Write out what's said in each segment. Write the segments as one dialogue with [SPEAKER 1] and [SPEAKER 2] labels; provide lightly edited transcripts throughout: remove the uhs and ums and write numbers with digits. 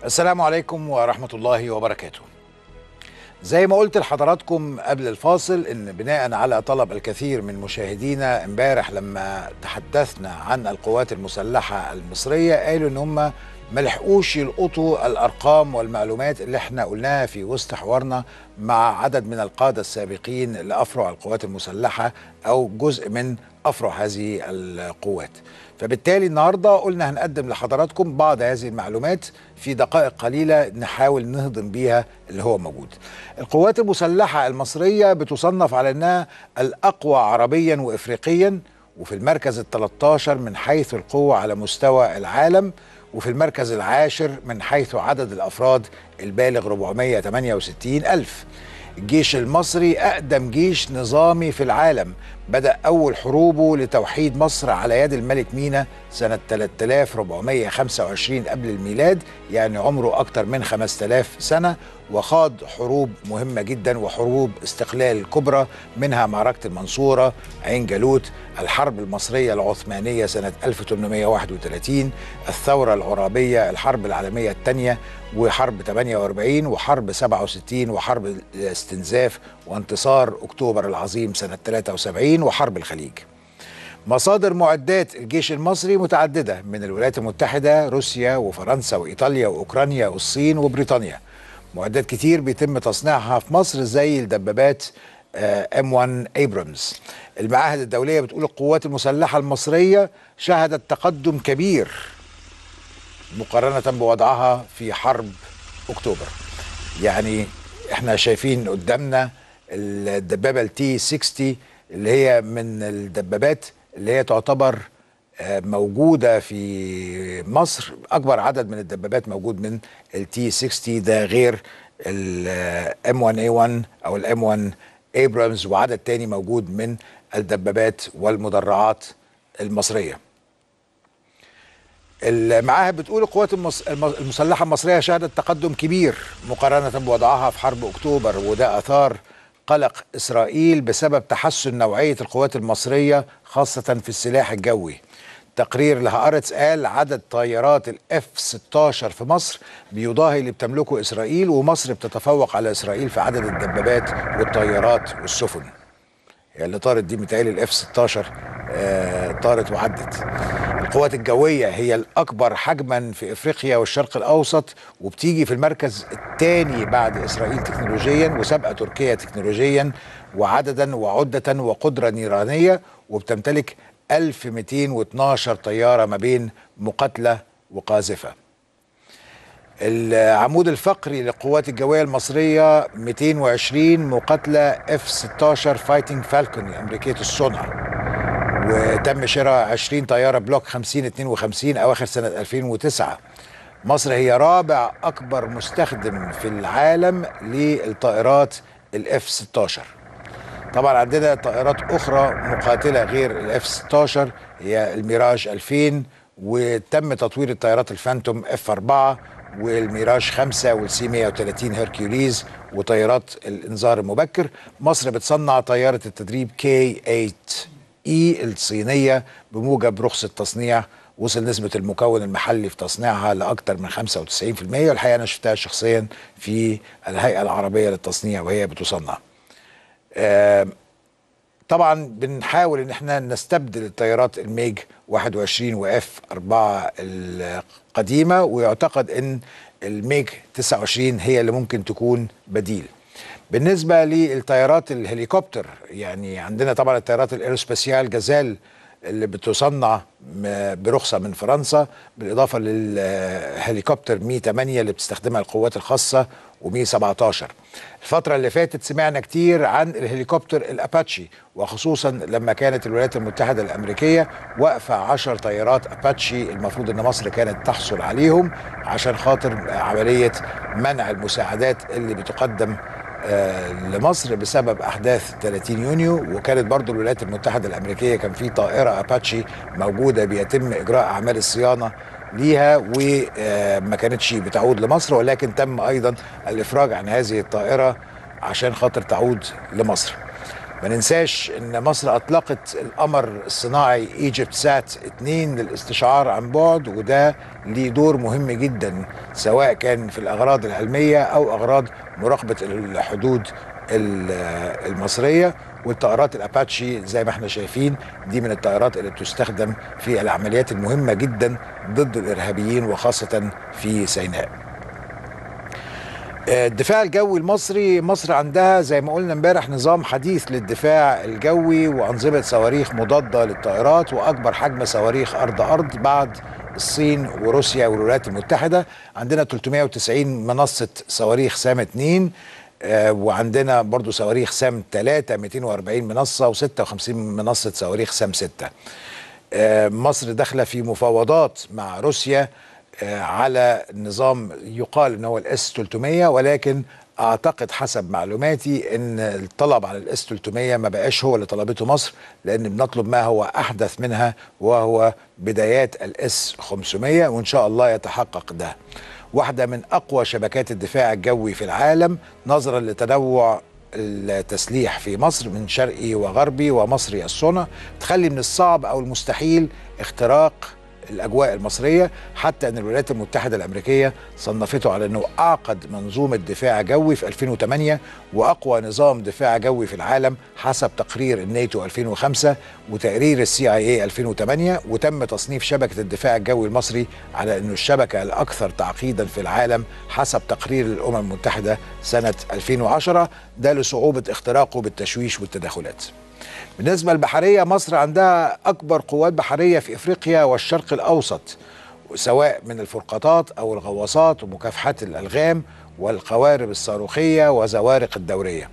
[SPEAKER 1] السلام عليكم ورحمة الله وبركاته. زي ما قلت لحضراتكم قبل الفاصل إن بناء على طلب الكثير من مشاهدينا امبارح لما تحدثنا عن القوات المسلحة المصرية قالوا إن هم ما لحقوش يلقطوا الأرقام والمعلومات اللي احنا قلناها في وسط حوارنا مع عدد من القادة السابقين لأفرع القوات المسلحة أو جزء من أفرع هذه القوات. فبالتالي النهاردة قلنا هنقدم لحضراتكم بعض هذه المعلومات في دقائق قليلة نحاول نهضم بيها اللي هو موجود. القوات المسلحة المصرية بتصنف على أنها الأقوى عربيا وإفريقيا، وفي المركز ال13 من حيث القوة على مستوى العالم، وفي المركز العاشر من حيث عدد الأفراد البالغ 468 ألف. الجيش المصري أقدم جيش نظامي في العالم، بدأ أول حروبه لتوحيد مصر على يد الملك مينا سنة 3425 قبل الميلاد، يعني عمره أكتر من 5000 سنة، وخاض حروب مهمة جدا وحروب استقلال كبرى، منها معركة المنصورة، عين جالوت، الحرب المصرية العثمانية سنة 1831، الثورة العرابية، الحرب العالمية الثانية، وحرب 48 وحرب 67 وحرب الاستنزاف وانتصار أكتوبر العظيم سنة 73 وحرب الخليج. مصادر معدات الجيش المصري متعددة من الولايات المتحدة، روسيا وفرنسا وإيطاليا وأوكرانيا والصين وبريطانيا. معدات كتير بيتم تصنيعها في مصر زي الدبابات M1 Abrams. المعاهد الدولية بتقول القوات المسلحة المصرية شهدت تقدم كبير مقارنة بوضعها في حرب أكتوبر. يعني احنا شايفين قدامنا الدبابة ال T 60 اللي هي من الدبابات اللي هي تعتبر موجودة في مصر، أكبر عدد من الدبابات موجود من ال T 60 ده، غير ال M1A1 أو ال M1 Abrams، وعدد تاني موجود من الدبابات والمدرعات المصرية. المعاهد بتقول القوات المسلحة المصرية شهدت تقدم كبير مقارنة بوضعها في حرب أكتوبر، وده أثار قلق إسرائيل بسبب تحسن نوعية القوات المصرية خاصة في السلاح الجوي. تقرير لهآرتس قال عدد طيارات ال F 16 في مصر بيضاهي اللي بتملكه إسرائيل، ومصر بتتفوق على إسرائيل في عدد الدبابات والطيارات والسفن. يعني اللي طارت دي متهيألي ال F 16 طارت وعدت. القوات الجوية هي الأكبر حجما في إفريقيا والشرق الأوسط، وبتيجي في المركز الثاني بعد إسرائيل تكنولوجيا، وسابقة تركيا تكنولوجيا وعددا وعدة وقدرة نيرانية، وبتمتلك 1212 طيارة ما بين مقاتلة وقاذفة. العمود الفقري للقوات الجوية المصرية 220 مقاتلة F 16 Fighting Falcon الأمريكية الصنع، وتم شراء 20 طيارة Block 5052 أواخر سنة 2009. مصر هي رابع أكبر مستخدم في العالم للطائرات ال F 16. طبعا عندنا طائرات أخرى مقاتلة غير ال F 16، هي الميراج 2000، وتم تطوير الطائرات الفانتوم F 4 والميراج 5 وال C 130 هيركيوليز وطائرات الإنذار المبكر. مصر بتصنع طيارة التدريب K 8 E الصينية بموجب رخصة تصنيع، وصل نسبة المكون المحلي في تصنيعها لأكثر من 95%، والحقيقة أنا شفتها شخصيا في الهيئة العربية للتصنيع وهي بتصنع. طبعا بنحاول ان احنا نستبدل الطيارات الميج 21 و F 4 القديمة، ويعتقد ان الميج 29 هي اللي ممكن تكون بديل. بالنسبة للطيارات الهليكوبتر، يعني عندنا طبعا الطيارات الإيروسباسيال جازيل اللي بتصنع برخصة من فرنسا، بالإضافة للهليكوبتر مي 8 اللي بتستخدمها القوات الخاصة ومي 17. الفترة اللي فاتت سمعنا كتير عن الهليكوبتر الأباتشي، وخصوصا لما كانت الولايات المتحدة الأمريكية واقفة 10 طيارات أباتشي المفروض أن مصر كانت تحصل عليهم عشان خاطر عملية منع المساعدات اللي بتقدم لمصر بسبب أحداث 30 يونيو. وكانت برضو الولايات المتحدة الأمريكية كان في طائرة أباتشي موجودة بيتم إجراء أعمال الصيانة ليها وما كانتش بتعود لمصر، ولكن تم أيضا الإفراج عن هذه الطائرة عشان خاطر تعود لمصر. ما ننساش ان مصر اطلقت القمر الصناعي ايجيبت سات 2 للاستشعار عن بعد، وده ليه دور مهم جدا سواء كان في الاغراض العلمية او اغراض مراقبة الحدود المصرية. والطائرات الاباتشي زي ما احنا شايفين دي من الطائرات اللي بتستخدم في العمليات المهمة جدا ضد الارهابيين وخاصة في سيناء. الدفاع الجوي المصري، مصر عندها زي ما قلنا امبارح نظام حديث للدفاع الجوي وأنظمة صواريخ مضادة للطائرات، وأكبر حجم صواريخ أرض أرض بعد الصين وروسيا والولايات المتحدة. عندنا 390 منصة صواريخ سام 2، وعندنا برضو صواريخ سام 3 240 منصة، و56 منصة صواريخ سام 6. مصر داخلة في مفاوضات مع روسيا على نظام يقال ان هو ال S 300، ولكن اعتقد حسب معلوماتي ان الطلب على ال S 300 ما بقاش هو اللي طلبته مصر، لان بنطلب ما هو احدث منها وهو بدايات ال S 500، وان شاء الله يتحقق ده. واحدة من اقوى شبكات الدفاع الجوي في العالم نظرا لتنوع التسليح في مصر من شرقي وغربي ومصري الصنع، تخلي من الصعب او المستحيل اختراق الأجواء المصرية، حتى أن الولايات المتحدة الأمريكية صنفته على أنه أعقد منظومة دفاع جوي في 2008 وأقوى نظام دفاع جوي في العالم حسب تقرير الناتو 2005 وتقرير الCIA 2008. وتم تصنيف شبكة الدفاع الجوي المصري على أنه الشبكة الأكثر تعقيدا في العالم حسب تقرير الأمم المتحدة سنة 2010، ده لصعوبة اختراقه بالتشويش والتدخلات. بالنسبة للبحرية، مصر عندها أكبر قوات بحرية في إفريقيا والشرق الأوسط، سواء من الفرقاطات أو الغواصات ومكافحات الألغام والقوارب الصاروخية وزوارق الدورية.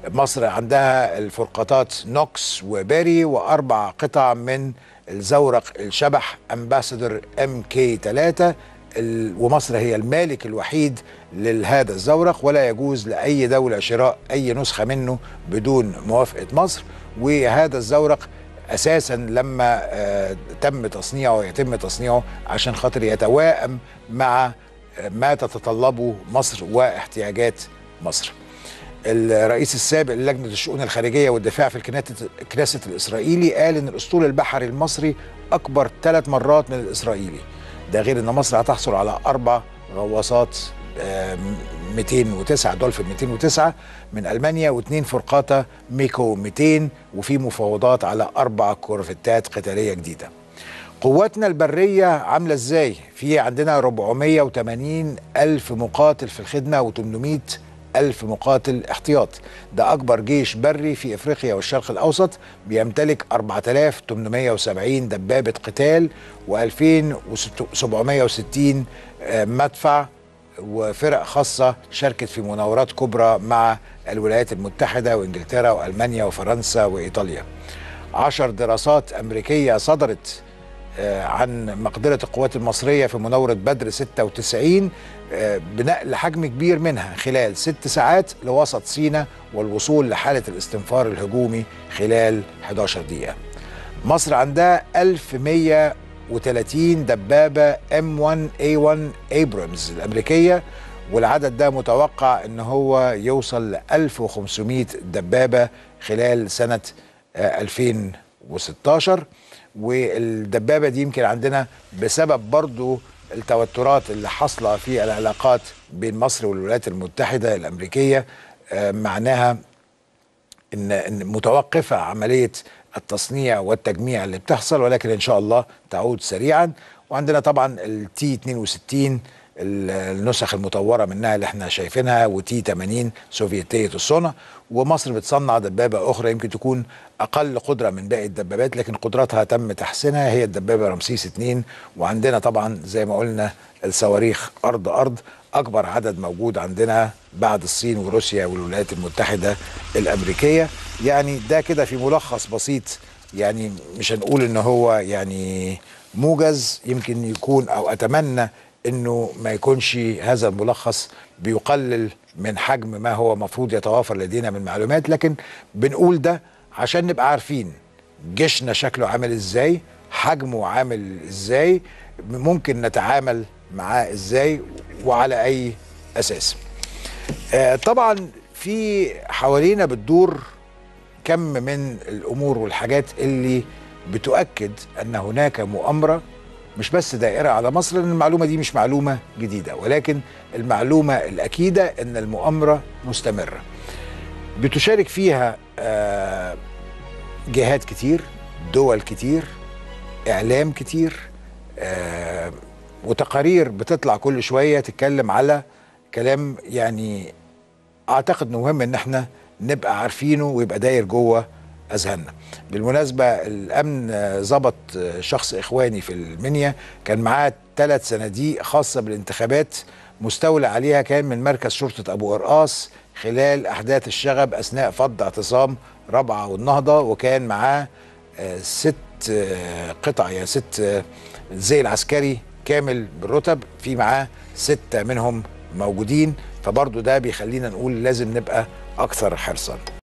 [SPEAKER 1] مصر عندها الفرقاطات نوكس وبيري وأربع قطع من الزورق الشبح أمباسادور MK 3، ومصر هي المالك الوحيد لهذا الزورق، ولا يجوز لأي دولة شراء أي نسخة منه بدون موافقة مصر. وهذا الزورق أساسا لما تم تصنيعه يتم تصنيعه عشان خاطر يتواءم مع ما تتطلبه مصر واحتياجات مصر. الرئيس السابق للجنة الشؤون الخارجية والدفاع في الكنيست الإسرائيلي قال إن الأسطول البحري المصري أكبر 3 مرات من الإسرائيلي، ده غير ان مصر هتحصل على 4 غواصات 209 دولفين 209 من المانيا، و2 فرقاطه ميكو 200، وفي مفاوضات على 4 كورفتات قتالية جديدة. قواتنا البرية عامله ازاي؟ في عندنا 480 الف مقاتل في الخدمة و800 ألف مقاتل احتياط، ده أكبر جيش بري في إفريقيا والشرق الأوسط، بيمتلك 4870 دبابة قتال و2760 مدفع وفرق خاصة شاركت في مناورات كبرى مع الولايات المتحدة وإنجلترا وألمانيا وفرنسا وإيطاليا. 10 دراسات أمريكية صدرت عن مقدرة القوات المصرية في مناورة بدر 96 بنقل حجم كبير منها خلال 6 ساعات لوسط سيناء والوصول لحالة الاستنفار الهجومي خلال 11 دقيقة. مصر عندها 1130 دبابة M1A1 أبرامز الأمريكية، والعدد ده متوقع إن هو يوصل ل 1500 دبابة خلال سنة 2016. والدبابة دي يمكن عندنا بسبب برضو التوترات اللي حاصلة في العلاقات بين مصر والولايات المتحدة الأمريكية، معناها إن متوقفة عملية التصنيع والتجميع اللي بتحصل، ولكن إن شاء الله تعود سريعا. وعندنا طبعا ال T 62 النسخ المطورة منها اللي احنا شايفينها، و T 80 سوفيتية الصنع. ومصر بتصنع دبابة أخرى يمكن تكون أقل قدرة من باقي الدبابات، لكن قدراتها تم تحسينها، هي الدبابة رمسيس 2. وعندنا طبعا زي ما قلنا الصواريخ أرض أرض، أكبر عدد موجود عندنا بعد الصين وروسيا والولايات المتحدة الأمريكية. يعني ده كده في ملخص بسيط، يعني مش هنقول إن هو يعني موجز، يمكن يكون أو أتمنى انه ما يكونش هذا الملخص بيقلل من حجم ما هو مفروض يتوافر لدينا من معلومات، لكن بنقول ده عشان نبقى عارفين جيشنا شكله عامل ازاي، حجمه عامل ازاي، ممكن نتعامل معاه ازاي وعلى اي اساس. طبعا في حوالينا بتدور كم من الأمور والحاجات اللي بتؤكد أن هناك مؤامرة مش بس دائرة على مصر، لأن المعلومة دي مش معلومة جديدة، ولكن المعلومة الأكيدة أن المؤامرة مستمرة بتشارك فيها جهات كتير، دول كتير، إعلام كتير، وتقارير بتطلع كل شوية تتكلم على كلام يعني أعتقد أنه مهم أن احنا نبقى عارفينه ويبقى داير جوه أذهاننا. بالمناسبة الأمن ظبط شخص إخواني في المنيا كان معاه 3 صناديق خاصة بالانتخابات مستولى عليها، كان من مركز شرطة أبو قرقاص خلال أحداث الشغب أثناء فض اعتصام رابعة والنهضة، وكان معاه 6 قطع، يعني 6 زي العسكري كامل بالرتب، في معاه 6 منهم موجودين. فبرضو ده بيخلينا نقول لازم نبقى أكثر حرصا.